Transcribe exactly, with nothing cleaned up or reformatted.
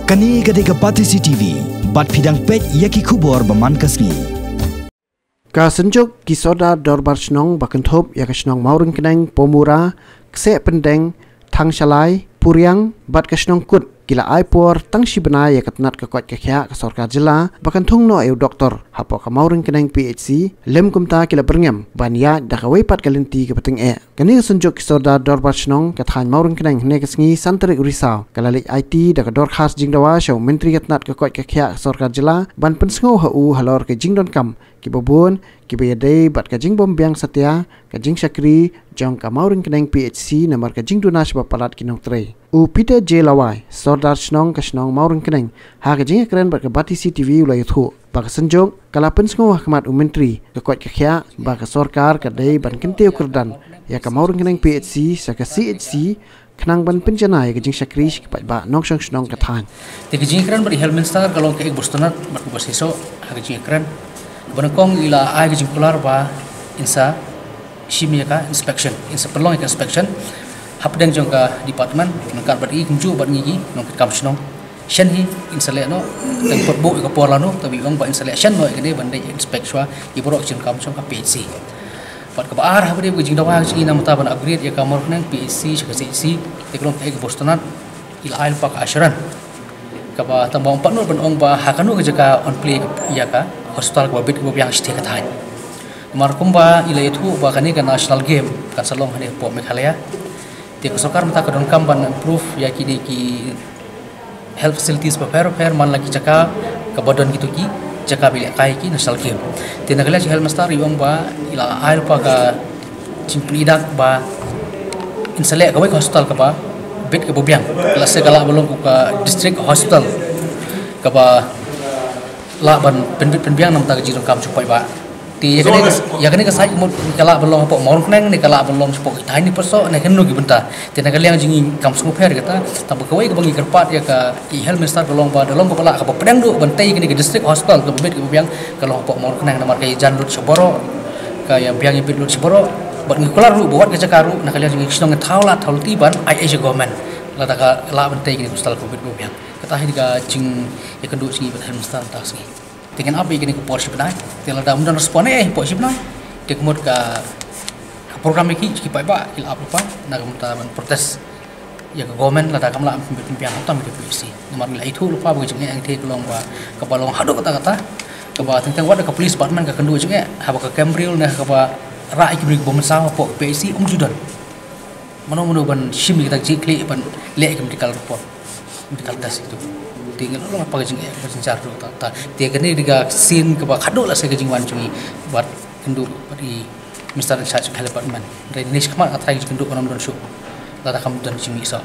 Kane ka dei ka Batesi T V, bad phi dang peit ïa ki khubor ba man ka sngi. Ka Synjuk ki Sordar Dorbar Shnong ba kynthup ïa ka shnong Mawryngkneng, Pamura, Kseh Pyndeng, Thangshalai, Puriang, bad ka shnong Kut, ki la ai por tang shi bnai ïa ka tnat ka koit ka khiah ka sorkar jylla ba kan thung noh ïa u doktor hapoh ka Mawryngkneng P H C, lem kumta ki la byrngem ban ïaid da kawei pat ka lynti kaba tyngeh. Kane ka Synjuk ki Sordar Dorbar Shnong ka thaiñ Mawryngkneng hynne ka sngi san tarik u Risaw ka la leit aiti da ka dorkhas jingdawa sha u Myntri ka tnat ka koit ka khiah ka sorkar jylla ban pynsngew ha u halor ka jingdonkam kiba bun kiba ïadei bad ka jingbym biang satia ka jingshakri jong ka Mawryngkneng P H C namar ka jingduna shibun palat ki nongtrei. U Peter J Lawai, Sordar Shnong ka shnong Mawryngkneng, ha ka jingïakren bad ka Batesi T V u la ïathuh ba ka Synjuk ka la pynsngew ha khmat u Myntri ka koit ka khiah ba ka sorkar ka dei ban kyntiew kyrdan ïa ka Mawryngkneng P H C sha ka C H C khnang ban pynjanai ïa ka jingshakri sha ki paidbah nongshong shnong ka thaiñ. Te ka jingïakren bad i Health Minister ka long kaei kaba sngewtynnat bad kaba shisha ha ka jingïakren. Kaba nyngkong i la ai ka jingkular ba in sa shim ïa ka inspection, in sa pynlong ïa ka inspection hapdeng jong ka department, ryngkat bad i kumjuh bad ngi ki nongkitkam shnong. Shen hi in sa leh noh, tang pat buh ïa ka por lano, tang ba i ong ba in sa leh shen noh ïa kane ban dei inspect shuwa ïa baroh ka jingkam jong ka P H C. Bad kaba ar, haba dei ka jingdawa ka jong ngi namar ban upgrade ïa ka Mawryngkneng P H C sha ka C H C, te ka long kaei kaba sngewtynnat, i la ai lypa ka assurance kaba tang ba ym pat nud ban ong ba ha kano ka jaka yn plie ïa ka hospital kaba bit kaba biang shatei ka thaiñ. Namar kumba i la ïathuh ba kane ka national game kan sa long hangne hapoh Meghalaya. Te ka sorkar mynta ka donkam ban improve ïa kine ki health facilities bapher bapher man la ki jaka kaba don kito ki jaka ba ïalehkai ki national game. Te na ka liang jong i Health Minister i ong ba i la ai lypa ka jingpyni dak ba in sa leh kawei ka hospital kaba bit kaba biang, lehse ka lah ban long ka district hospital kaba lah ban pynbit pynbiang namar ka jingdonkam jong ki paidbah. Te ïa kane ka, ïa kane ka site ka mut ka lah ban long hapoh Mawryngkneng ne ka lah ban long shapoh ki thaiñ ne pat soh ne kano ki bynta. Te na ka liang jong ngi kam sngewpher kata, tang ba kawei kaba ngi kyrpad ïa ka i Health Minister ka long ba da long kaba lah kaba pdeng duh ban tei kane ka district hospital kaba bit kaba biang ka long hapoh Mawryngkneng namar ka ïajan lut sha baroh, ka ïabiang ïabit lut sha baroh. Bad ngi kular ruh ba wat ka jaka ruh na ka liang jong ngi ki shnong ngi thaw lad thaw lynti ban ai ai sha government lada ka lah ban tei kane ka hospital kaba bit kaba biang. Kata hi ka jingïakynduh jong ngi bad Health Minister mynta ka sngi. Te ngin ap ïa kane ka por shi bnai. Te lada ym don respond eh hapoh shi bnai, te ka mut ka, ka program ïa ki, ki paidbah ki la ap lypa na ka bynta ban protest ïa ka government lada kam lah ban pynbiang kumta ïa ka P H C. Namar ngi la ïathuh lypa ba ka jingeh jong ngi te ka long ba kaba long haduh katta katta, kaba teng teng wat ka police department ka kynduh jingeh, haba ka Camp Riel ne kaba rah ïa ki briew kiba mynsaw hapoh ka P H C ym ju don mano mano ban shim ïa kita ki jingkhlieh ban leh ïa ki medical report, medical test itu. Te ngi la long lypa ka jingeh kaba jynjar haduh katta katta. Te kane dei ka sien kaba khatduh lehse ka jingwan jong ngi bad kynduh bad i Minister in charge ka health department. Hynrei ne shakhmat ka tharai ka jingkynduh kan ym don shuh lada kam don jingmih soh.